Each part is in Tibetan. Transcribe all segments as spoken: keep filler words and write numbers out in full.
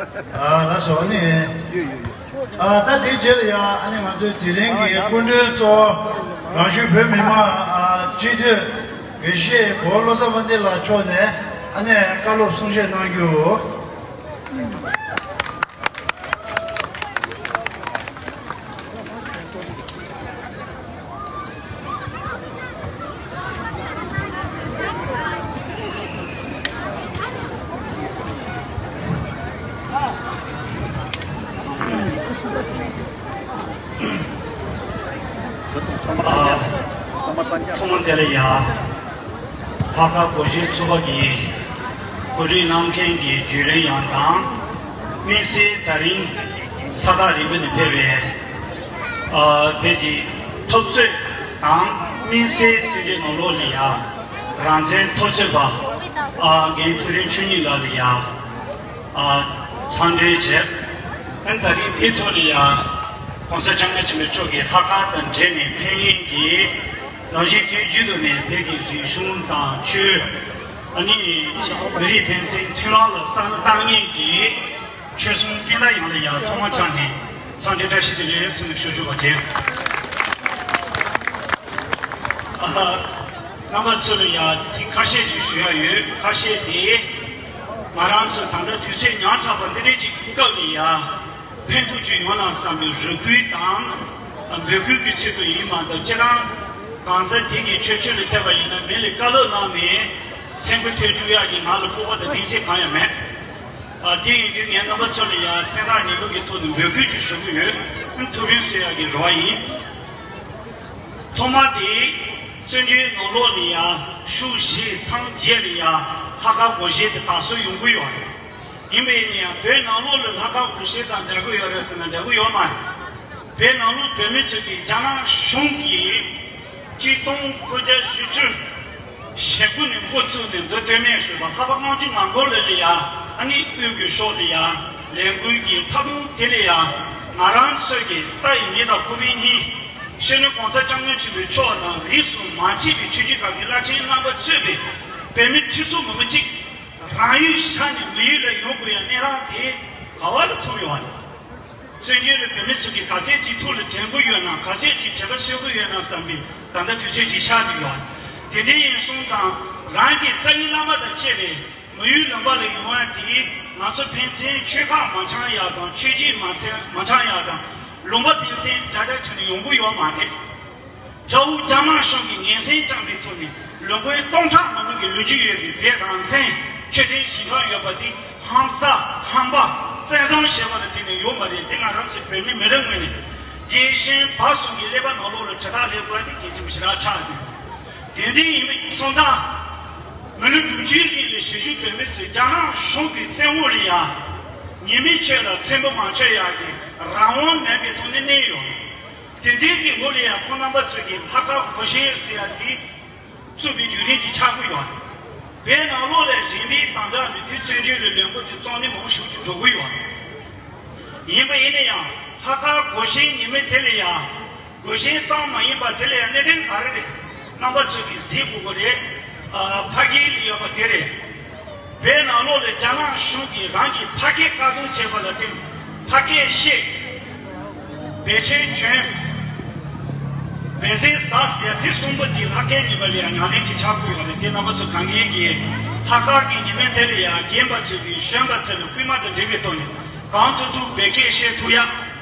ཨ་ལགས་སོ་ནི། ཨ་ད་དེའི་རྗེས་ལ་ཡང་ཨ་ནི་ང་ཚོའི་དེ་རིང་གི་སྐུ་མགྲོན་གཙོ་བོ་རང་ཞུ་བོད་མི་མང་ཨ་སྤྱི་འཐུས་དགེ་བཤེས་གོ་བོ་བློ་བཟང་དཔལ་ལྡན་ལགས་མཆོག་ནས་ཨ་ནི་བཀའ་སློབ་གསུང་བཤད་གནང་རྒྱུ། ཐོག་མ་དེ་ལ་ཡ། ལྷག་དཀར་སྒོར་གཞས་ཚོགས་པ་གི་གོ་སྒྲིག་གནང་མཁན་གྱི་བརྒྱུད་ལས་ཡང་དང་། དམིགས་བསལ་ད་རིང་ས་ཐག་རིང་པོ་ནས་ཕེབས་པའི་ཨ་བོད་ཀྱི་འཐབ་རྩོད་དང་དམིགས་བསལ་བཙན་བྱོལ་ནང་ལོགས་ལ་ཡ་རང་བཙན་འཐབ་རྩོད་པ་ཨ་རྒན་ཐུབ་བསྟན་ཆོས་ཉིད་ལགས་ལ་ཡ་ཨ་འཚམས་འདྲི་བྱས། ཨ་ནི་ད་རིང་འདིའི་ཐོག་ལ་ཡ་༸གོང་ས་༸སྐྱབས་མགོན་ཆེན་པོ་མཆོག་གིས་ལྷག་དཀར་དང་འབྲེལ་ནས་ཕེབས་མཁན་གྱི་རང་བཞིན་དུས་རྒྱུན་དུ་ནས་བོད་ཀྱི་རིག་གཞུང་དང་ཆོས། ཨ་ནི་མི་རིགས་ཕན་ཚུན་མཐུན་ལམ་ལ་བསམ་བློ་བཏང་མཁན་གྱི་ཆོལ་གསུམ་སྤུན་ཟླ་ཡོངས་ལ་ཡང་ཐོག་མ་ཆགས་ནས་འཚམས་འདྲི་བཀྲ་ཤིས་བདེ་ལེགས་གསུང་ཞུ་ཞུ་བ་བྱས། ཨ་རྣམ་པ་ཚོ་ལ་ཡང་ཚིག་ཁ་ཤས་ཅིག་ཞུ་ཡ་ཡོད། ཁ་ཤས་དེ་ང་རང་ཚོ་ད་ལྟ་དུས་ཚོད་ཉག་ཕྲ་བ་འདི་འདྲའི་ཅིག་སྐབས་ལ་ཡ། ཕན་ཐོགས་ཅིག་ཡོང་ན་བསམ་པའི་རེ་སྐུལ་དང་འབོད་སྐུལ་གྱི་ཚུལ་དུ་ཡིན་མ་གཏོགས། སྤྱིར་བཏང་གང་ཟག་དེ་གི་ཆོས་ཕྱོགས་ལ་བལྟས་པ་ཡིན་ན་མི་ལ་བཀའ་སློབ་གནང་ནས་སེམས་འགུལ་ཐེབས་བཅུག་ཡག་གི་ང་ལ་སྤོབས་པ་དང་གདེང་ཚོད་གང་ཡང་མེད། ཨ་དེ་ཡིན་དུས་ངས་རྣམ་པ་ཚོ་ལ་ཡང་སེམས་ཐག་ཉེ་པོ་གི་ཐོག་ནས་འབོད་སྐུལ་ཅིག་ཞུ་གི་ཡོད། ཐུགས་ཕན་གསོས་ཡག་གི་རེ་བ་ཡིན། ཐོག་མ་དེ་བཙན་བྱོལ་ནང་ལོགས་ལ་ཡང་ཤུགས་བཞེས་མཚམས་བརྒྱད་ལ་ཡང་ལྷག་དཀར་སྒོར་གཞས་དེ་དར་སྲོལ་ཡོང་གི་ཡོད་རེད། ཡིན་པ་ཡིན་ན་ཡང་བོད་ནང་ལོགས་ལ་ལྷག་དཀར་སྒོར་གཞས་དང་འདྲ་གི་ཡོད་རེད་ཟེར་ན་འདྲ་གི་ཡོད་མ་རེད། བོད་ནང་ལོགས་བོད་མི་ཚོ་གིས་རྒྱ་ནག་གཞུང་གིས་གཅིག་སྟོང་དགུ་བརྒྱ་བཞི་བཅུ་ཞེ་དགུ་ནས་འགོ་བཙུགས་ནས་མདོ་སྟོད་སྨད་ཞོལ་དང་ལྷག་པ་ལྔ་བཅུ་ང་འགོ་ལ་ལ་ཡ་ཨ་ནི་དབུས་ཀྱི་ཕྱོགས་ལ་ཡ་ལས་འགུལ་གྱི་མཐའ་དོན་དེ་ལ་ཡ་ང་རང་ཚོས་ཀྱི་ལྟ་ཡི་མི་དང་ཁོག་པའི་སྙིང་། སྤྱི་ནོར་གོང་ས་སྐྱབས་མགོན་ཆེན་པོ་མཆོག་དང་རིས་སུ་མ་ཆད་པའི་ཆོས་བརྒྱུད་ཁག་གི་བླ་ཆེན་རྣམ་པ་གཙོས་པའི་བོད་མི་ཁྲི་ཚོ་མང་པོ་གཅིག་རང་ཡུལ་ཤར་ནས་མི་ཡུལ་ལ་ཡོང་དགོས་ཡ་གནས་སྟངས་དེ་ག་བ་ལ་ཐུག་ཡོད་བ། བཙན་བྱོལ་ལ་བོད་མི་ཚོ་གིས་ག་ཚད་ཅིག་ཐུགས་ལ་དྲན་གྱི་ཡོད་ན། ག་ཚད་ཅིག་དྲན་པ་གསོ་གི་ཡོད་ན་བསམ་པའི་ད་ལྟ་དུས་ཚོད་ཅིག་ཤར་བསྡད་ཡོད་བ། དེ་འདྲ་ཡིན་སོང་ཙང་རང་གི་རྩ་བའི་བླ་མ་དང་བཅས་པའི་མི་ཡུལ་ལུང་པ་ལ་ཡོང་བ་དེས་ང་ཚོ་ཕན་ཚུན་ཆོལ་ཁ་མ་འཆམ་ཡག་དང་ཆོས་བརྒྱུད་མ་འཆམ་མ་འཆམ་ཡག་དང་ལུང་པ་ཕན་ཚུན་དགྲ་དགྲ་ཆགས་ནས་ཡོང་གི་ཡོད་མ་རེད། དགྲ་བོ་རྒྱ་ནག་གཞུང་གིས་ངན་སེམས་བཅངས་པའི་ཐོག་ནས་ལོ་འཁོར་སྟོང་ཕྲག་མང་པོ་གི་ལོ་རྒྱུས་ཡོད་པའི་བོད་རང་བཙན་ཆོས་དད་ཞིང་ཁམས་ཡོད་པ་དེ་ཧམ་ཟ་ཧམ་པ་བཙན་བཟུང་བྱས་པ་ལ་བརྟེན་ནས་ཡོད་མ་རེད། དེ་ང་རང་ཚོའི་བོད་མི་མི་རབས་སྔོན་ནས་རྒྱལ་གཞུང་བར་གསུམ་གྱི་ཀླད་པ་ནང་ལོགས་ལ་དྲིལ་བསྒྲགས་སླེབས་དགོས་པ་དེ་གལ་ཆེན་པོ་ཞེ་དྲག་ཆགས་འདུག་དེ་འདྲ་ཡིན་པ་སོང་ཙང་། མི་ལོ་དྲུག་ཅུའི་རིང་ལ་གཞིས་བཞུགས་བོད་མི་ཚོས་རྒྱ་ནག་གཞུང་གི་བཙན་འོག་ལ་ཡ་ཉེས་མེད་ཆོས་ལ་འཛེམ་པ་མ་བྱས་ཡག་གི་རང་དབང་མེད་པའི་ཐོག་ནས་གནས་ཡོད། དེ་འདྲའི་གི་འོག་ལ་ཡ་ཁོང་རྣམ་པ་ཚོས་ཀྱི་ལྷག་དཀར་སྒོར་གཞས་ཟེར་ཡ་དེ་བཙུགས་པའི་བརྒྱུད་རིམ་ཅིག་ཆགས་ཀྱི་ཡོད། བོད་ནང་ལོགས་ལ་རིམ་པས་དམ་དྲག་མི་དུས་བཙན་བྱོལ་ལ་ལས་འགུལ་དེ་བཙོག་ནི་མང་པོ་ཞིག་ཅིག་འགྲོ་གི་ཡོད། ཡིན་པ་ཡིན་ན་ཡང་ལྷག་དཀར་སྒོར་གཞས་ཉེས་མེད་དེ་ལ་ཡ། སྒོར་གཞས་ཙམ་མ་ཡིན་པ་དེ་ལ་ཡང་གནད་དོན་ག་རེ་རེད། རྣམ་པ་ཚོས་ཀྱིས་གཟིགས་དགོས་ཀྱི་རེད། ཨ་ཕ་གི་ལ་ཡོད་པ་དེ་རེད། བོད་ནང་ལོགས་ལ་རྒྱ་ནག་གཞུང་གིས་རང་གི་ཕ་སྐད་བཀག་སྡོམ་བྱས་པ་ལ་བརྟེན་ཕ་སྐད་བཤད། བེད་སྤྱོད་བྱོན། བེད་ཟེར་ཟ་ཟེར་ཡ་དེ་གསུམ་པོ་འདི་ལྷག་དཀར་ཉེས་པ་ལ་ཡང་ཉམས་ལེན་ཅིག་ཆགས་ཀྱི་ཡོད་རེད། དེ་རྣམ་པ་ཚོ་གང་གིས་ཀྱིས་ལྷག་དཀར་གྱི་ཉེས་མེད་དེ་ལ་ཡང་རྒན་པ་ཚོས་ཀྱིས་གཞོན་པ་ཚོ་ལ་སྐུལ་མ་དང་འབྲེལ་བའི་ཐོག་ནས་གང་ཐུབ་ཐུབ་བོད་སྐད་བཤད་ཐུབ་ཡ།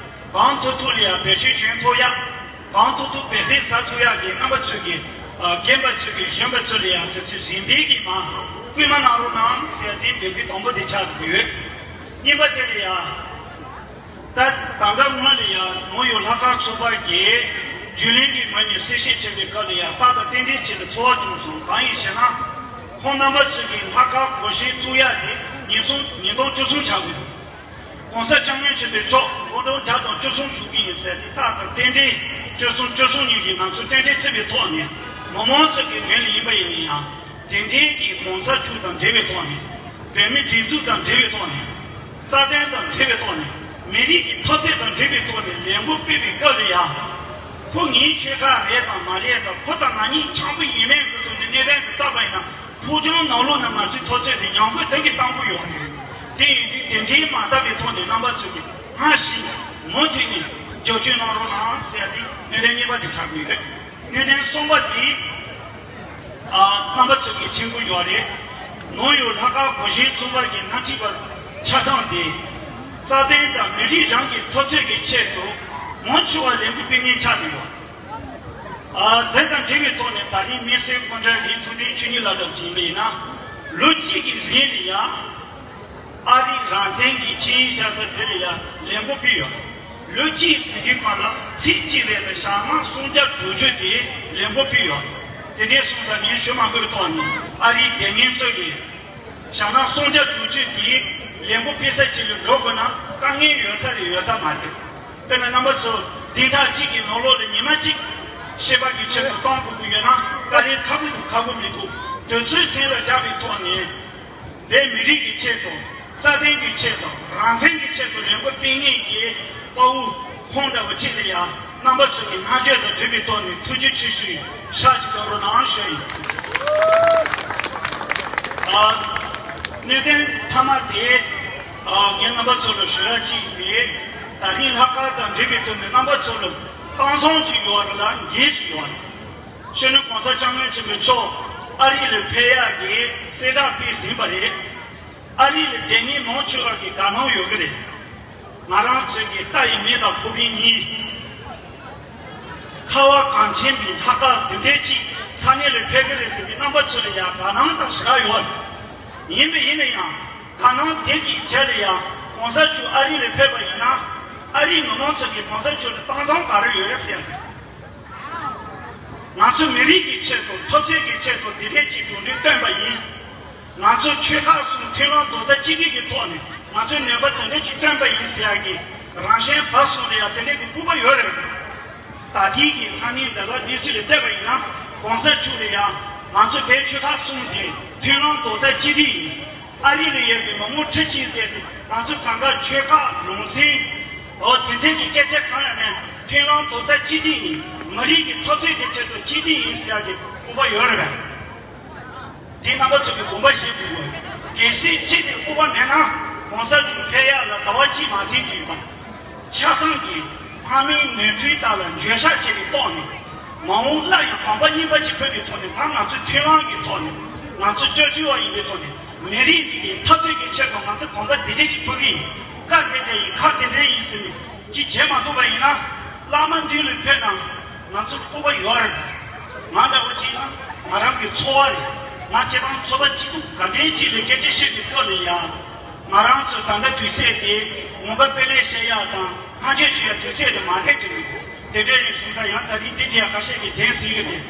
གང་ཐུབ་ཐུབ་ལ་ཡང་བེད་སྤྱོད་བྱོན་ཐུབ་ཡ། གང་ཐུབ་ཐུབ་བེད་ཟེར་ཟ་ཐུབ་ཡ་གི་རྣམ་པ་ཚོས་ཀྱིས་ཨ་རྒན་པ་ཚོས་ཀྱིས་གཞོན་པ་ཚོ་ལ་ཡང་དུས་ཚོད་རིམ་པས་ཀྱིས་མ་སྐུལ་མ་གནང་རོགས་གནང་ཟེར་ཏེ་འབོད་སྐུལ་དང་པོ་དེ་ཆགས་ཀྱི་ཡོད། གཉིས་པ་དེ་ལ་ཡང་ད་ད་ལྟ་སྔོན་ལ་ཡང་ནོར་ཡོད་ལྷག་དཀར་ཚོགས་པ་གིས་རྒྱུན་ལས་ཀྱི་ངོས་ནས་གསལ་བཤད་བྱས་པའི་སྐབས་ལ་ཡང་རྟགས་དང་རྟེན་འབྲེལ་ཅིག་ལ་ཚོར་བ་བྱུང་སོང་། གང་ཡིན་ཞེ་ན། ཁོང་རྣམ་པ་ཚོས་ཀྱིས་ལྷག་དཀར་སྒོར་གཞས་བཙུགས་ཡ་དེ་ཉིས་སྟོང་ཉིས་སྟོང་བཅུ་གསུམ་ཆགས་ཀྱི་འདུག་གོང་ས་སྐྱབས་མགོན་ཆེན་པོ་མཆོག་སྐུ་ཕྲེང་བརྒྱ་དང་བཅུ་གསུམ་བཞུགས་ཀྱི་ཡིན་ཟེར་ཏེ་རྟགས་དང་རྟེན་འབྲེལ་བཅུ་གསུམ་བཅུ་གསུམ་ཉིན་གྱི་ང་ཚོ་རྟེན་འབྲེལ་བརྩི་བའི་ཐོག་ནས་མི་མང་ཚོ་གི་ངོས་ལ་ཡིན་པ་ཡིན་ན་ཡང་དེ་འབྲེལ་གྱི་གོང་ས་མཆོག་དང་འབྲེལ་བའི་ཐོག་ནས་བོད་མི་སྒྲིག་འཛུགས་དང་འབྲེལ་བའི་ཐོག་ནས་རྩ་དོན་དང་འབྲེལ་བའི་ཐོག་ནས་མི་རིགས་ཀྱི་འཐབ་རྩོད་དང་འབྲེལ་བའི་ཐོག་ནས་ལས་འགུལ་སྤེལ་བའི་སྐབས་ལ་ཡང་ཁོ་ངའི་ཆོལ་ཁ་རེད་དང་མ་རེད་དང་ཁོ་དང་ང་གཉིས་འཆམ་པོ་ཡིན་མིན་གྱི་ཐོག་ནས་གནས་སྟངས་དེ་བལྟས་པ་ཡིན་ན། ཕོ་བྲང་ནང་ལོགས་ནས་ང་ཚོའི་འཐབ་རྩོད་དེ་ཉམས་རྒུད་ད་གིན་བཏང་གི་ཡོད་རེད། དེ་ཡིན་དུས་དེ་འདྲའི་མ་བཏབ་པའི་ཐོག་ནས་རྣམ་པ་ཚོས་ཀྱི་སྔར་བཞིན་མུ་མཐུད་ནས་རྒྱབ་སྐྱོར་གནང་རོགས་གནང་ཟེར་ཡ་དེ་གནད་དོན་གཉིས་པ་དེ་ཆགས་ཀྱི་ཡོད། གནད་དོན་གསུམ་པ་དེ། ཨ། རྣམ་པ་ཚོས་ཀྱི་མཁྱེན་གྱི་ཡོད་རེད། ནོར་གཡུག་ལྷག་དཀར་སྒོར་གཞས་རྩོམ་པ་གི་སྣེ་ཁྲིད་པ་ཆ་ཚང་དེ། རྩ་དོན་དང་མི་རིགས་རང་གི་འཐབ་རྩོད་ཀྱི་ཆེད་དུ་མང་ཆེ་བ་ལས་འགུལ་སྤེལ་མཁན་ཆགས་བསྡད་ཡོད། ཨ། དེ་དང་འབྲེལ་བའི་ཐོག་ནས་ད་རིང་དམིགས་བསལ་སྐུ་མགྲོན་རིག་ཐུབ་བསྟན་ཆོས་ཉིད་ལགས་འདྲ་བ་ཅིག་ཡིན་པ་ཡིན་ན། ལོ་གཅིག་གི་རིང་ལ་ཡ། ཨ་རི་རང་བཙན་གྱི་ཆིངས་ཡིག་བཞག་ས་དེ་ལ་ཡ་ལས་འགུལ་སྤེལ་ཡོད། ལོ་གཅིག་ཟིན་དུས་མ་ལ་ཚིག་གཅིག་རེ་དང་ཞག་ནང་སུམ་བརྒྱ་དྲུག་ཅུ་དེ་ལས་འགུལ་སྤེལ་ཡོད། དེ་འདྲའི་སོང་ཙང་ངས་ཞུ་མ་དགོས་པའི་ཐོག་ནས་ཨ་རིའི་སྡེ་ངན་ཚོས་ཀྱིས་ཞག་ནང་སུམ་བརྒྱ་དྲུག་ཅུ་དེ་ལས་འགུལ་སྤེལ་ས་གཅིག་ལ་འགྲོ་དགོས་ན་དཀའ་ངལ་ཡོད་ས་རེད་ཡོད་ས་མ་རེད། དཔེར་ན་རྣམ་པ་ཚོ་བདུན་ཕྲག་གཅིག་གི་ནང་ལོགས་ལ་ཉི་མ་གཅིག་ཤེས་པ་གི་ཆེད་དུ་གཏོང་དགོས་ཀྱི་ཡོད་ན་དཀའ་ལས་ཁག་པོ་འདུག་ཁག་པོ་མི་འདུག་དུས་ཚོད་སེམས་ལ་འཇགས་པའི་ཐོག་ནས། བོད་མི་རིགས་ཀྱི་ཆེད་དུ། རྩ་དོན་གྱི་ཆེད་དུ། རང་བཙན་གྱི་ཆེད་དུ་ལས་འགུལ་སྤེལ་མཁན་གྱི་དཔའ་བོ་ཁོང་འདྲ་བོ་ཅིག་ལ་ཡང་རྣམ་པ་ཚོ་གི་བསྔགས་བརྗོད་དང་འབྲེལ་བའི་ཐོག་ནས་ཐུགས་རྗེ་ཆེ་ཞུ་ཡིན། ཤག་ཅིག་གནང་རོགས་གནང་ཞུ་ཡིན། ཨ། གནད་དོན་མཐའ་མ་དེ། ཨ། ངས་རྣམ་པ་ཚོ་ལ་ཞུ་ཡ་གཅིག་དེ། ད་རིང་ལྷག་དཀར་དང་འབྲེལ་བའི་ཐོག་ནས་རྣམ་པ་ཚོ་ལ་གཏམ་བཟང་ཅིག་ཡོད་རེད་ལ་འགན་ཅིག་ཡོད་རེད། སྤྱི་ནོར་གོང་ས་སྐྱབས་མགོན་ཆེན་པོ་མཆོག་ཨ་རི་ལ་ཕེབས་ཡག་གི་གསལ་བསྒྲགས་སྤེལ་ཟིན་པ་རེད། ཨ་རི་ལ་བསྡད་མཁན་མང་ཆེ་བ་གི་དགའ་སྣང་ཡོད་གི་རེད། ང་རང་ཚོའི་གི་ལྟ་ཡི་མེ་དང་ཕུ་བའི་གཉིས། ཁ་བ་གངས་ཅན་པའི་ལྷག་དཀར་དེ་འདྲའི་ཅིག་ས་གནས་ལ་ཕེབས་གི་རེད་ཟེར་བའི་རྣམ་པ་ཚོ་ལ་ཡང་དགའ་སྣང་དང་ཞེ་དྲག་ཡོད། ཡིན་པ་ཡིན་ན་ཡང་དགའ་སྣང་དེ་གི་རྗེས་ལ་ཡང་གོང་ས་མཆོག་ཨ་རི་ལ་ཕེབས་པ་ཡིན་ན་ཨ་རིའི་མི་མང་ཚོ་གིས་གོང་ས་མཆོག་ལ་གཏམ་བཟང་ག་རེ་ཡོད་རེད་ཟེར་ཡ་གི། ང་ཚོ་མི་རིགས་ཀྱི་ཆེད་དུ་འཐབ་རྩོད་ཀྱི་ཆེད་དུ་འདི་འདྲའི་ཅིག་གྲུབ་འབྲས་བཏོན་པ་ཡིན། ང་ཚོ་ཆོལ་ཁ་གསུམ་མཐུན་ལམ་རྡོག་རྩ་གཅིག་སྒྲིལ་གྱི་ཐོག་ནས་ང་ཚོས་ནུས་པ་དེ་འདྲ་ཅིག་བཏོན་པ་ཡིན་ཟེར་ཡག་གི་རང་བཞིན་བབས་སོང་ལ་ཡང་དེ་འདྲའི་གི་སྤོབས་པ་ཡོད་རེད། ད་ལྟའི་གི་ས་གནས་འདི་ལ་གནས་ཚུལ་ལ་བལྟས་པ་ཡིན་ན་གོང་ས་མཆོག་ལ་ཡང་ང་ཚོ་བོད་ཆོལ་ཁ་གསུམ་དེ་མཐུན་ལམ་རྡོག་རྩ་གཅིག་སྒྲིལ་ཡིན། ཨ་རི་ལ་ཡོད་པའི་མི་མང་ཁྲི་གཅིག་ཟེར་ཏེ་ང་ཚོ་གང་ག་ཆོལ་ཁ་ལུང་ཚན། འོ་དེ་འདྲའི་གི་སྐད་ཆ་གང་ཡང་མེད། མཐུན་ལམ་རྡོག་རྩ་གཅིག་སྒྲིལ་ཡིན། མི་རིགས་ཀྱི་འཐབ་རྩོད་ཀྱི་ཆེད་དུ་གཅིག་སྒྲིལ་ཡིན་ཟེར་ཡག་གི་སྤོབས་པ་ཡོད་རེད་པས། དེ་རྣམ་པ་ཚོ་གི་དགོངས་པ་བཞེས་དགོས་དགོས། གལ་སྲིད་གཅིག་ནས་སྤོབས་པ་མེད་ན་གོང་ས་མཆོག་ཕེབས་ཡག་ལ་ཟླ་བ་གཅིག་མ་ཟིན་གྱི་ཡོད་པ། ཆ་ཚང་གི་སྔ་མའི་ནོར་འཁྲུལ་དག་ལ་འགྱོད་བཤགས་བྱས་པའི་ཐོག་ནས་མ་འོངས་སླར་ཡང་གོམ་པ་གཉིས་པ་ཅིག་ཕུད་པའི་ཐོག་ནས་ད་ང་ཚོས་མཐུན་ལམ་གྱི་ཐོག་ནས་ང་ཚོ་སྐྱབས་བཅོལ་བ་ཡིན་པའི་ཐོག་ནས་མི་རིགས་འདི་གི་འཐབ་རྩོད་ཀྱི་ཆེད་དུ་ང་ཚོ་གོམ་པ་འདི་འདྲས་ཅིག་ཕུད་ཀྱི་ཡིན། བཀའ་འདི་འདྲས་ཡིན། ཁ་འདི་འདྲས་ཡིན་ཟེར་ནས་ཅིག་བྱེད་མ་ཐུབ་པ་ཡིན་ན་བླ་མ་མདུན་ལ་ཕེབས་ན་ང་ཚོ་སྤོབས་པ་ཡོད་རེད། ང་འདྲ་བོ་ཅིག་ཡིན་ན་ང་རང་གི་ཚོར་བ་རེད། ང་སྤྱིར་བཏང་ཚོར་བ་སྐྱིད་སྡུག་ག་འདྲའི་ཅིག་ལ་སྐད་ཆ་བཤད་པའི་སྐབས་ལ་ཡ། ང་རང་ཚོ་ད་ལྟ་དུས་ཚོད་དེ་ངོ་དགའ་དཔེ་ལེགས་བཤད་ཡག་དང་སྔ་འགྱོད་བྱེད་ཡག་དུས་ཚོད་དེ་མ་རེད་དྲན་གྱི་འདུག་དེ་འདྲ་ཡིན་སོང་ཙང་ཡང་ད་རིང་འདི་འདྲའི་ཁ་ཤས་ཀྱིས་དྲན་སྲིད་ཀྱི་མེད།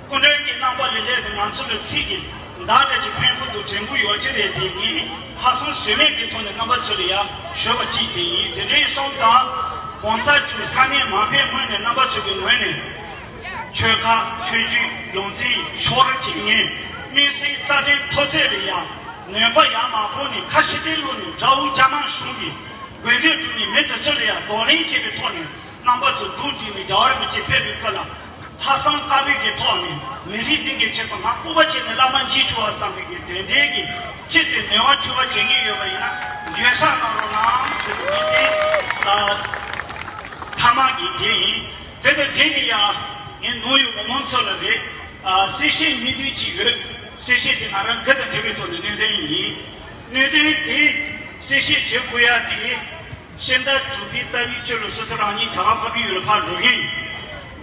སྐུ་མགྲོན་གྱི་རྣམ་པ་ལ་སླེབས་ཏེ་ང་ཚོ་ལ་ཚིག་གི་བརྡ་འདྲ་ཅིག་ཕན་གྱི་འདུག་དྲན་གྱི་ཡོད་ཀྱི་རེད། དེ་ངས་ཧ་སང་བཟོད་མེད་ཀྱི་ཐོག་ནས་རྣམ་པ་ཚོ་ལ་ཡང་ཞུ་བ་གཅིག་དེ་ཡིན། དེ་འདྲ་ཡིན་སོང་ཙང་གོང་ས་མཆོག་ས་གནས་མ་ཕེབས་སྔོན་ནས་རྣམ་པ་ཚོ་གི་ངོས་ནས། ཆོལ་ཁ་ཆོས་བརྒྱུད་ལུང་ཚན་ཕྱོགས་རིས་ཀྱི་ངས་དམིགས་བསལ་རྩ་དོན་འཐབ་རྩོད་ལ་ཡང་ནུས་པ་ཡར་མར་ཕོག་ནས་ཁ་ཕྱིར་བལྟས་ལོག་ནས་དགྲ་བོ་རྒྱ་ནག་གཞུང་གིས་དགོས་འདོད་བསྐྲུན་ནས་མི་དེ་ཚོ་ལ་ཡང་གདོང་ལེན་བྱེད་པའི་ཐོག་ནས་རྣམ་པ་ཚོ་སྡུག་བསྒྲིལ་ནས་རྒྱལ་བ་རིན་པོ་ཆེ་ཕེབས་པའི་སྐབས་ལ་ལྷག་བསམ་དཀར་པོའི་གི་ཐོག་ནས་མི་རིགས་འདི་གའི་ཆེད་དུ་ང་སྤོབས་པ་བྱས་ནས་བླ་མ་མཇལ་ཆོག་པ་བསམ་པའི་གི་དེ་འདྲའི་གི་ཆེད་དུ་ནུས་པ་འཁྱོལ་བ་བྱེད་མཁན་ཡོད་པ་ཡིན་ན་འགྱོད་བཤགས་གནང་རོགས་གནང་ཞུ་རྒྱུ་ཡིན་ཏེ། ཨ། མཐའ་མ་གི་དེ་ཡིན། དེ་དང་འབྲེལ་ནས་ཡང་ངས་ནོར་གཡུག་མི་མང་ཚོ་ལ་རེད། ཨ། གསལ་བཤད་གཉིས་བདུན་ཅིག་ཡོད། གསལ་བཤད་དེ་ང་རང་འགན་དང་འབྲེལ་བའི་ཐོག་ནས་གནད་དོན་ཡིན། གནད་དོན་དེ་གསལ་བཤད་བྱེད་དགོས་ཡ་དེ་ཤིང་རྟ་གྲུ་པའི་སྟ་རིའི་ཕྱི་ལོ་སོ་སོ་རང་ཉིད་གྲྭ་པ་འཕགས་པའི་ཡུལ་ལ་ཕར་འགྲོ་གི་ཡིན།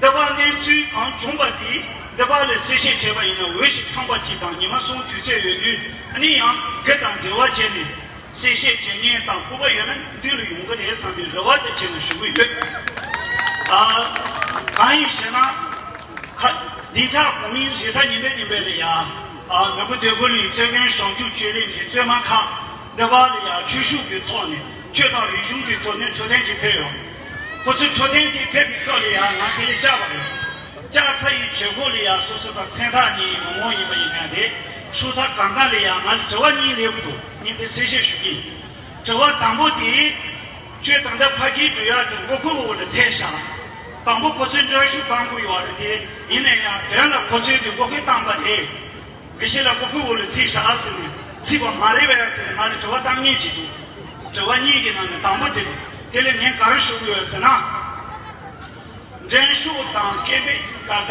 འདི་པར་གནས་ཚུལ་གང་བྱུང་པ་དེ་འདི་པར་ལ་གསལ་བཤད་བྱས་པ་ཡིན་ན་འོས་ཤིང་འཚམས་པ་ཅིག་དང་ཉི་མ་གསུམ་དུས་ཚོད་ཡོད་དུས་ཨ་ནི་ཡང་འགན་དང་འབྲེལ་བ་བྱས་ནས། གསལ་བཤད་བྱེད་མཁན་དང་སྤོབས་པ་ཡོད་ན་མདུན་ལ་ཡོང་གི་རེད་བསམ་པའི་རེ་བ་དེ་བྱས་ནས་ཞུ་གི་ཡོད། ཨ། གང་ཡིན་ཞེ་ན། ཁ། བདུན་ཕྲག་གོང་མའི་རེས་གཟའ་ཉི་མའི་ཉིན་པས་ལ་ཡ། ཨ། མི་བུ་སྡེ་དགུ་ལ་ཡི་གཙོས་མཁན་བྱང་ཆུབ་ཆོས་གླིང་གི་གཙོས་མ་ཁག་འདི་པ་ལ་ཡ་ཆོས་ཞུགས་ཀྱི་ཐོག་ནས་ཆོས་དང་རིག་གཞུང་གི་ཐོག་ནས་འཕྲོད་བསྟེན་ཅིག་ཕེབས་ཡོང་། ཁོ་ཚོའི་འཕྲོད་བསྟེན་དེ་ཕེབས་པའི་སྐབས་ལ་ཡ་ང་དེ་ལ་བཅར་བ་རེད། བཅར་ཚར་ཡི་ཆོས་སྒོ་ལ་ཡ་སོ་སོ་དང་སེམས་ཐག་ཉེ་ཡི་མི་མང་ཡིན་པ་ཡིན་ན་རེད། ཧྲུའུ་ཐ་གང་ག་ལ་ཡ་ང་ལ་དྲི་བ་གཉིས་སླེབས་ཀྱི་འདུག་ངས་དེ་གསལ་བཤད་ཞུ་གི་ཡིན། དྲི་བ་དང་པོ་དེ། ཁྱོད་ད་ལྟ་ཕ་གིར་འགྲོ་ཡག་དེ་མགོ་སྐོར་འོག་ལ་ཐེབས་ཤག་དང་པོ་ཁོ་ཚོས་འདྲ་བཤུས་བཏང་དགོས་ཡོད་རེད་དེ། ཡིན་ན་ཡང་དོན་ལ་ཁོ་ཚོས་དེ་མགོ་སྐོར་བཏང་པ་རེད། དགེ་བཤེས་ལགས་མགོ་སྐོར་འོག་ལ་ཚུད་ཤག་ཟེར་ནས། ཚིག་པ་མ་རེད་པས་ཟེར་ནས་ང་ལ་དྲི་བ་བཏང་མཁན་ཅིག་འདུག་དྲི་བ་གཉིས་ཀྱི་ནང་ནས་དང་པོ་དེ་རེད། དེ་ལ་ངས་ག་རེ་ཞུ་གི་ཡོད་ཟེར་ན། འགྲན་ཞུགས་དང་སྐད་འབོད་ག་ས་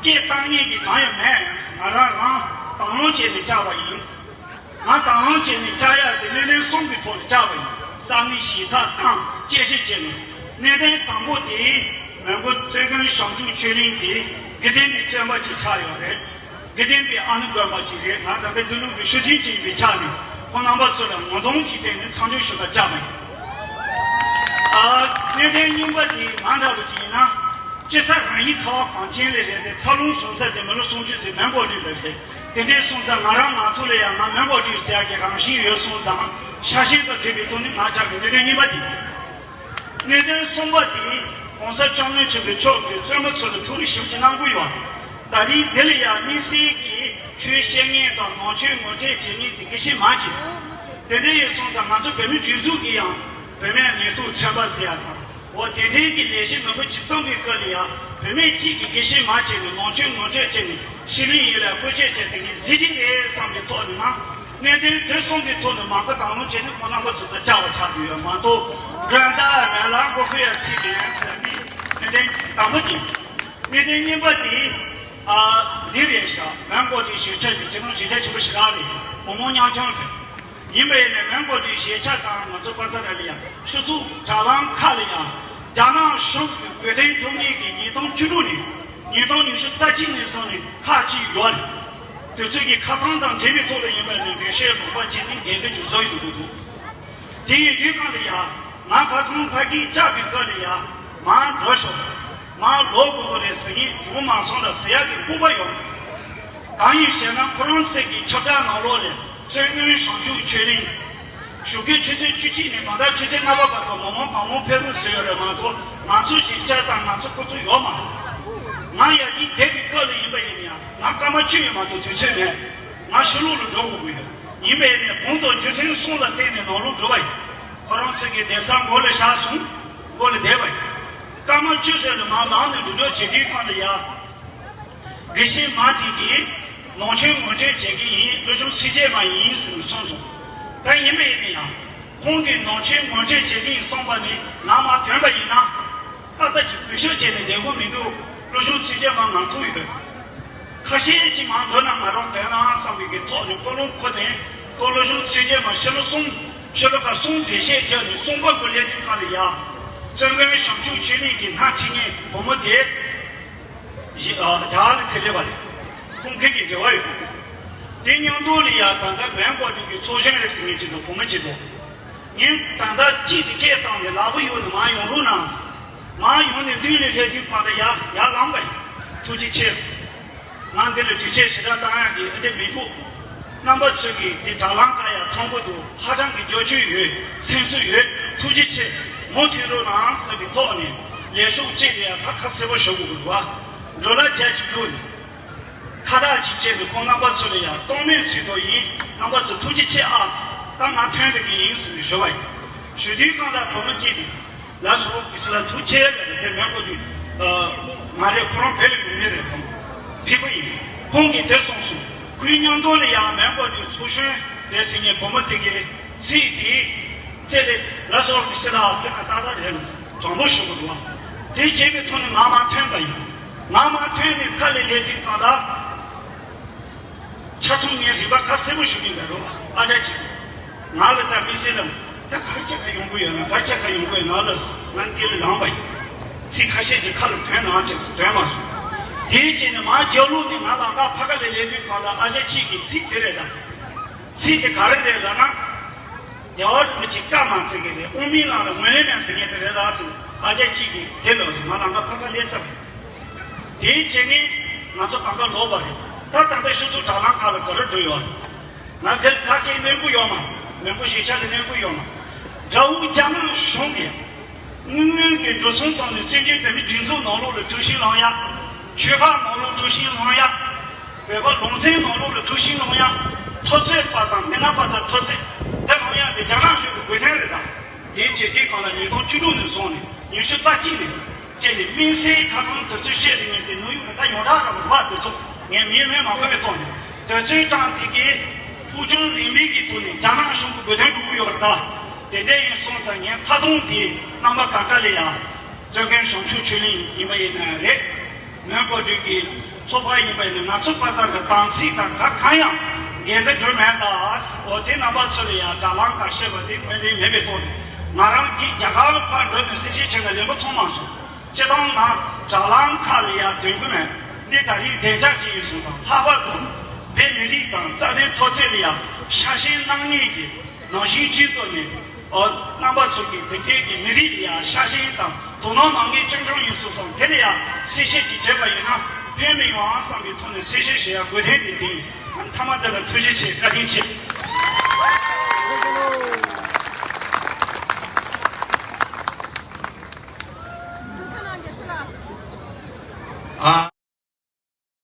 སྐད་བཏང་མཁན་གྱི་གང་ཡང་མེད། ང་རང་རང་དང་བླངས་བྱས་ནས་བཅར་བ་ཡིན། ང་དང་བླངས་བྱས་ནས་བཅར་ཡག་དེ་གནད་དོན་གསུམ་གྱི་ཐོག་ནས་བཅར་བ་ཡིན། ས་གནས་གཞིས་ཚགས་དང་དཔྱད་ཞིབ་བྱས་ནས། གནད་དོན་དང་པོ་དེ་མོན་གྷོ་བཙུན་དགོན་བྱང་ཆུབ་ཆོས་གླིང་དེ་དགེ་ལྡན་པའི་བཙུན་པ་ཅིག་ཆགས་ཡོད་རེད། དགེ་ལྡན་པའི་ཨ་ནུ་དགོན་པ་ཅིག་རེད། ང་ད་ལྟ་འདི་ལུགས་ཀྱི་ཞུ་མཁན་ཅིག་ཡིན་པའི་ཆ་ནས་ཁོང་རྣམ་པ་ཚོ་ལ་ངོ་གདོང་གཅིག་བསྟན་ནས་མཚམས་འཇོག་ཞུ་བར་བཅར་བ་ཡིན། ཨ། གནད་དོན་གཉིས་པ་དེ་ང་འདྲ་བོ་ཅིག་ཡིན་ན། སྤྱི་ཚོགས་རང་ཡིན་ཁ་བ་གངས་ཅན་ལ་རེད་དེ། འཚར་ལོངས་བྱུང་ས་དེ་མི་ལོ་སུམ་ཅུ་ཙམ་མོན་གྷོ་སྒྲིལ་ལ་རེད། དེ་འདྲའི་སོང་ཙང་ང་རང་ང་ཐུག་ལ་ཡང་ང་མོན་གྷོ་སྒྲིལ་ཟེར་ཡག་གི་རང་བཞིན་ཡོད་སོང་ཙང་ཤ་ཞེན་དང་འབྲེལ་བའི་ཐོག་ནས་ང་ཆགས་པའི་གནད་དོན་གཉིས་པ་དེ། གནད་དོན་གསུམ་པ་དེ་༸གོང་ས་༸སྐྱབས་མགོན་ཆེན་པོ་མཆོག་གིས་བཙུན་མ་ཚོ་ལ་ཐུགས་རེ་ཞེ་པོ་ཅིག་གནང་གི་ཡོད། ད་རིང་འདི་ལ་ཡང་དམིགས་བསལ་གྱིས་ཆོས་བཤད་མཁན་དང་ནང་ཆོས་ངོ་སྤྲོད་བྱེད་མཁན་དེ་དགེ་བཤེས་མ་བྱེད། དེ་འདྲ་ཡིན་སོང་ཙང་ང་ཚོ་བོད་མི་སྒྲིག་འཛུགས་ཀྱིས་ཡང་བུད་མེད་ཉེས་རྡུང་ཚན་པ་ཟེར་ཡག་དང་། འོ་དེ་འདྲའི་གི་ལས་གཞི་མང་པོ་ཅིག་བརྩམས་པའི་སྐབས་ལ་ཡང་བུད་མེད་གཅིག་གིས་དགེ་བཤེས་མ་བྱས་ནས་ནང་ཆོས་ངོ་སྤྲོད་བྱས་ནས་ཕྱི་གླིང་ཡུལ་ལ་བཀོལ་སྤྱོད་བྱས་བསྡད་མཁན་གཟི་བརྗིད་རེད་བསམ་པའི་ཐོག་ནས་ན། གནད་དོན་དེ་གསུམ་གྱི་ཐོག་ནས་མ་བསྐུལ་དང་བླངས་བྱས་ནས་ཁོང་རྣམ་པ་ཚོ་དང་བཅར་བ་ཆགས་བསྡད་ཡོད་མ་གཏོགས། འགྲན་ཟླ་མེད་ལ་མགོ་འཁོར་ཡ་ཚིག་མེད་ཟེར་ནས་གནད་དོན་དང་པོ་དེ། གནད་དོན་གཉིས་པ་དེ། ཨ། འདི་རེད་ཤག་མོན་གྷོ་དེ་གཞིས་ཆགས་ཀྱི་སྤྱི་ནོར་གཞིས་ཆགས་ཆེན་པོ་ཞེ་དྲག་རེད། བུ་མོ་རྙོག་འཆང་རེད། ཡིན་པ་ཡིན་ནའི་མོན་གྷོ་དེ་གཞིས་ཆགས་དང་ང་ཚོ་པ་ཙ་ར་ལ་ཡ་ཆུ་ཚོད་དྲ་ལམ་ཁག་ལ་ཡ་རྒྱ་ནག་གཞུང་གི་བོད་དོན་སྒྲུབ་མཁན་གྱི་ཉིས་སྟོང་བཅུ་དྲུག་ནས་ཉིས་སྟོང་ཉི་ཤུ་རྩ་གཅིག་ནས་བཟུང་ནས་ཁག་ཅིག་ཡོད་རེད། དུས་ཚོད་ཀྱི་ཁ་ཚང་དང་འབྲེལ་བའི་ཐོག་ལ་ཡིན་པ་ནི་འགྲེལ་བཤད་རོགས་པ་བྱས་ནས་འགན་འདོན་ཅིག་བཟོ་ཡི་འདུག་གི་འདུག་དེ་ཡིན་དུས་གང་ལ་ཡ་ང་ཁ་ཚང་ཕ་གིར་བཅར་བའི་སྐབས་ལ་ཡ་མར་འགྲོ་ཤོག་མར་ལོག་དགོས་ཀྱི་རེད་ཟེར་མཁན་བྱུང་མ་སོང་ལ་ཟེར་ཡག་གི་སྤོབས་པ་ཡོད། གང་ཡིན་ཞེ་ན་ཁོ་རང་ཚོས་ཀྱི་ཁྱབ་བསྒྲགས་ནང་ལོགས་ལ་བཙུན་དགོན་བྱང་ཆུབ་ཆོས་གླིང་། བཞུགས་མཁན་ཆུ་ཚོད་བཅུ་གཅིག་ནས་མ་མཐའ་ཆུ་ཚོད་ལྔ་པ་བར་དུ་མང་མང་བག་མང་ཕེབས་རོགས་ཟེར་ཡོད་རེད་མ་གཏོགས་ང་ཚོ་གཞིས་ཆགས་དང་ང་ཚོ་ཁོ་ཚོ་ཡོད་མ་རེད། ང་ཡར་རྒྱས་བསྡད་པའི་སྐབས་ལ་ཡིན་པ་ཡིན་ཡང་ང་སྐར་མ་བཅུ་ཡང་མ་གཏོགས་དུས་ཚོད་མེད། ང་ཕྱི་ལོགས་ལ་འགྲོ་དགོས་ཀྱི་ཡོད། ཡིན་པས་ནས་གོང་དུ་རྒྱུ་མཚན་གསུམ་ལ་བརྟེན་ནས་ནང་ལོགས་འགྲོ་བ་ཡིན། ཁོ་རང་ཚོ་གི་གདན་ས་མགོ་ལ་བཞག་སོང་། མགོ་ལ་བསྡད་པ་ཡིན། སྐར་མ་བཅུ་ཙམ་ལ་མར་ལངས་ནས་འགྲོ་འགྲོ་བྱེད་དུས་གང་ལ་ཡ། དགེ་བཤེས་མ་དེ་གིས་ནང་ཆོས་ངོ་སྤྲོད་བྱེད་ཀྱི་ཡིན། བློ་སྦྱོང་ཚིགས་བཅད་མ་ཡིན་ཟེར་ནས་གསུངས་སོང་། ད་ཡིན་པ་ཡིན་ན་ཡང་ཁོང་གིས་ནང་ཆོས་ངོ་སྤྲོད་བྱེད་ཀྱི་ཡིན་གསུངས་པ་ནི་ང་མར་ཐོན་པ་ཡིན་ན། ཏག་ཏག་ཅིག་གུས་ཞབས་བྱས་ནས་བསྡད་དགོས་མི་འདུག་བློ་སྦྱོང་ཚིགས་བཅད་མ་ངང་ཐུག་ཡོད། ཁ་ཤས་ཅིག་མར་འགྲོ་ན་མ་རོགས་དོན་ལའང་བསམ་པའི་གི་ཐོག་ནས་ཀོ་ལོང་ཁོ་ནས་ཀོ་བློ་སྦྱོང་ཚིགས་བཅད་མ་ཤི་ལོ་གསུམ་ཤི་ལོ་ཀ་གསུམ་འགྲེལ་བཤད་བརྒྱབ་ནས་གསུམ་པ་གུ་ལས་དུས་གང་ལ་ཡ། བཙུན་དགོན་བྱང་ཆུབ་ཆོས་གླིང་གི་སྣ་ཁྲིད་མཁན་བུ་མོ་དེ། ཡི་ཨ་རྒྱ་གར་ལ་ཚེ་སླེབས་པ་རེད། ཁོང་སྐད་ཀྱི་འབྲེལ་བ་ཡོད། དེ་མཉམ་དུ་ལ་ཡ་ད་ལྟ་མོན་གྷོ་སྒྲིག་གི་ཚོགས་གཞོན་རེད་ཟེར་མཁན་ཅིག་འདུག་བུ་མོ་ཅིག་འདུག་ངས་ད་ལྟ་གཅིག་དེ་སྐད་བཏང་ནས་ལག་པ་གཡུག་ནས་མར་ཡོང་རོགས་གནང་། མར་ཡོང་ནས་མདུན་ལ་སླེབས་དུས་གང་ལ་ཡ་ཡར་ལངས་པ་ཡིན། ཐུགས་རྗེ་ཆེ་ཟེར། ང་འདི་ལ་དུས་ཚོད་ཞེ་དྲག་བཏང་ཡག་གི་ཨ་འདི་མི་འདུག་རྣམ་པ་ཚོས་ཀྱིས་དེ་དྲ་ལམ་ཁག་ཡར་མཐོང་གི་འདུག་ཧ་ཅང་གི་རྒྱབ་སྐྱོར་ཡོད། སེམས་གསོ་ཡོད། ཐུགས་རྗེ་ཆེ། མུ་མཐུད་རོགས་གནང་ཟེར་བའི་ཐོག་ནས་ལས་ཤོག་གཅིག་ལ་ཡ་ད་ཁ་གསལ་པོ་ཞུ་དགོས་ཀྱི་འདུག་བ། འགྲོ་ལ་རྒྱ་གཅིག་བླུགས་ནས། ཁ་བཏགས་གཅིག་བྱས་ནས་ཁོང་རྣམ་པ་ཚོ་ལ་ཡང་གཏོང་མེད་ཚུལ་དུ་ཡིན། རྣམ་པ་ཚོ་ཐུགས་རྗེ་ཆེ་ཨ། ད་ང་ཐོན་འགྲོ་གི་ཡིན་ཟེར་ནས་ཞུ་བ་ཡིན། ཞུ་དུས་གང་ལ་བུ་མོ་གཅིག་དེ་ལ་སོགས་ཀྱི་ཕྱི་ལ་ཐུགས་ཆེ་ལ་དེ་མོན་གྷོ་དུས་མ་རེད། ཁོ་རང་བོད་ལ་ཡོད་མེད་རེད། བུ་མོ་འགྲིག་པ་ཡིན། ཁོང་གིས་དེ་གསུངས་སོང་། ཁོའི་མཉམ་དུ་ལ་ཡང་མོན་གྷོ་དུས་ཚོགས་གཞོན་རེད་ཟེར་མཁན་བུ་མོ་དེ་གིས་ཚིག་དེ་བཙལ་ཏེ་ལ་སོགས་ཀྱི་ཕྱི་ལ་ཕེབས་ན་ཏག་ཏག་རེད་ལ་དྲང་པོ་ཞུ་དགོས་འདུག་བ། དེ་བྱས་པའི་ཐོག་ནས་ང་མ་ཐོན་པ་ཡིན། ང་མ་ཐོན་ནས་ཁ་ལས་ལས་དུས་གང་ལ། ཆ་ཚང་ངས་རིག་པ་ཁ་གསལ་པོ་ཞུ་གི་འདུག་རོ། ཨ་ཅག་ཅིག་ང་ལ་ད་མི་སེར་ལ་ད་གར་ཆ་ཁ་ཡོང་གི་ཡོད་ན་གར་ཆ་ཁ་ཡོང་གི་ཡོད་ན་ལ་ང་དེ་ལ་ལངས་པ་ཡིན། ཚིག་ཁ་ཤས་ཀྱི་ཁ་ལ་དོན་ནང་ཅིག་སུ་དོན་མ་སོང་། དེའི་རྗེས་ནས་མ་རྒྱབ་ལོག་ནས་ང་ལ་ད་ཕ་ཁ་ལས་ལས་དུས་གང་ལ་ཨ་ཅག་ཅིག་གི་ཚིག་དེ་རེད་ད། ཚིག་དེ་ག་རེ་རེད་ལབ་ན། རྒྱལ་བ་རིན་པོ་ཆེ་བཀའ་མ་བརྩི་གི་རེད། དབུ་མའི་ལམ་ལ་ངོས་ལེན་མེད་ཟེར་མཁན་དེ་རེད་ད་ཟེར། ཨ་ཅག་གཅིག་གིས་དེ་ལབ་སོང་། ང་ལམ་ཁ་ཕར་ཁ་སླེབས་ཚར་བ་རེད། དེའི་རྗེས་ནས་ང་ཚོ་གང་ག་ལོག་པ་རེད། ད་ད་ལྟ་ཤུགས་ཚུགས་དྲ་ལམ་ཁག་ལ་ག་རེ་འགྲོ་ཡོད་རེད། ང་འདིར་ད་སྐད་གནོན་གི་ཡོད་མ། མོན་གྷོ་གཞིས་ཆགས་ལ་གནོན་གི་ཡོད་མ། དགྲ་བོ་རྒྱ་ནག་གཞུང་གིས་དངུལ་དངོས་ཀྱི་འགྲོ་སོང་བཏང་ནས་བཙན་བྱོལ་བོད་མི་སྒྲིག་འཛུགས་ནང་ལོགས་ལ་དཀྲུག་ཤིང་ལངས་ཡ། ཆོས་ཁག་ནང་ལོགས་ལ་དཀྲུག་ཤིང་ལངས་ཡ། བོད་པ་ལུང་ཚན་ནང་ལོགས་ལ་དཀྲུག་ཤིང་ལངས་ཡ། འཐབ་རྩོད་པ་དང་མི་སྣ་པ་ཚོ་འཐབ་རྩོད་དེ་ལངས་ཡ་དེ་རྒྱ་ནག་གཞུང་གི་དགོས་དོན་རེད་ད། དེའི་ཆེད་དེ་གང་ལ་ཉིས་སྟོང་བཅུ་དྲུག་ནས་བཟུང་ནས་ཉི་ཤུ་རྩ་གཅིག་ནས་བཅད་ནས་དམིགས་བསལ་ཁ་ཚང་དུས་ཚོད་བཤད་དེ་ངས་དེ་ནུས་ཡོད་ད་ཡོངས་གྲགས་ར་བ་དེ་ཚོ་ངས་མིའི་མིང་མ་འཁོད་པའི་ཐོག་ནས་དུས་ཚོད་བཏང་དེ་གའི་ ཕུགས་རྒྱང་རིང་པོའི་གི་ཐོག་ནས་རྒྱ་ནག་གཞུང་གི་དགོས་དོན་སྒྲུབ་ཀྱི་ཡོད་པ་རེད་ད། དེ་འདྲ་ཡིན་སོང་ཙང་ངས་མཐའ་སྡོམ་དེ་རྣམ་པ་གང་ག་ལ་ཡ། བཙན་མཁན་བྱང་ཆུབ་ཆོས་གླིང་ཡིན་པ་ཡིན་ན་རེད། མོན་གྷོ་འདྲ་གི་ཚོགས་པ་ཡིན་པ་ཡིན་ན་ང་ཚོ་པ་ཙང་གི་དམ་ཚིག་དང་ག་གང་ཡང་འགལ་ཟླ་འགྲོ་མེད་ད། འོ་དེ་རྣམ་པ་ཚོ་ལ་ཡ་དྲ་ལམ་ཁ་བཤད་པ་དེ་དཔེ་དེ་མེད་པའི་ཐོག་ནས་ང་རང་གིས་རྒྱ་གར་ལ་ཕར་འགྲོ་ནས་གསལ་བཤད་བྱེད་ན་ལེན་པ་མཐོང་མ་སོང་། སྤྱིར་བཏང་ང་དྲ་ལམ་ཁ་ལ་ཡ་འདོན་གི་མེད། འདི་ད་རིང་བདེ་འཇགས་ཅིག་ཡིན་སོང་ཙང་ལྷག་པར་དུ་བོད་མི་རིགས་དང་རྩ་དོན་མཐོ་ཚད་ལ་ཡ་ཤ་ཞེན་གནང་མཁན་གྱི་ནང་བཞིན་སྤྱི་ཚོགས་ནས་ཨོ་རྣམ་པ་ཚོ་གིས་དེ་སྐད་ཀྱི་མི་རིགས་ལ་ཡ་ཤ་ཞེན་དང་དོ་སྣང་གནང་མཁན་རྐྱང་རྐྱང་ཡིན་སོང་ཙང་དེ་ལ་ཡ་གསལ་བཤད་ཅིག་བྱས་པ་ཡིན་ན་ཕན་མི་ཡོང་ཨང་བསམ་པའི་ཐོག་ནས་གསལ་བཤད་བྱེད་ཡ་དགོས་དོན་དེ་འདི་ཡིན། མཐའ་མ་དེ་ལ་ཐུགས་རྗེ་ཆེ། བཀའ་དྲིན་ཆེ། ཨ།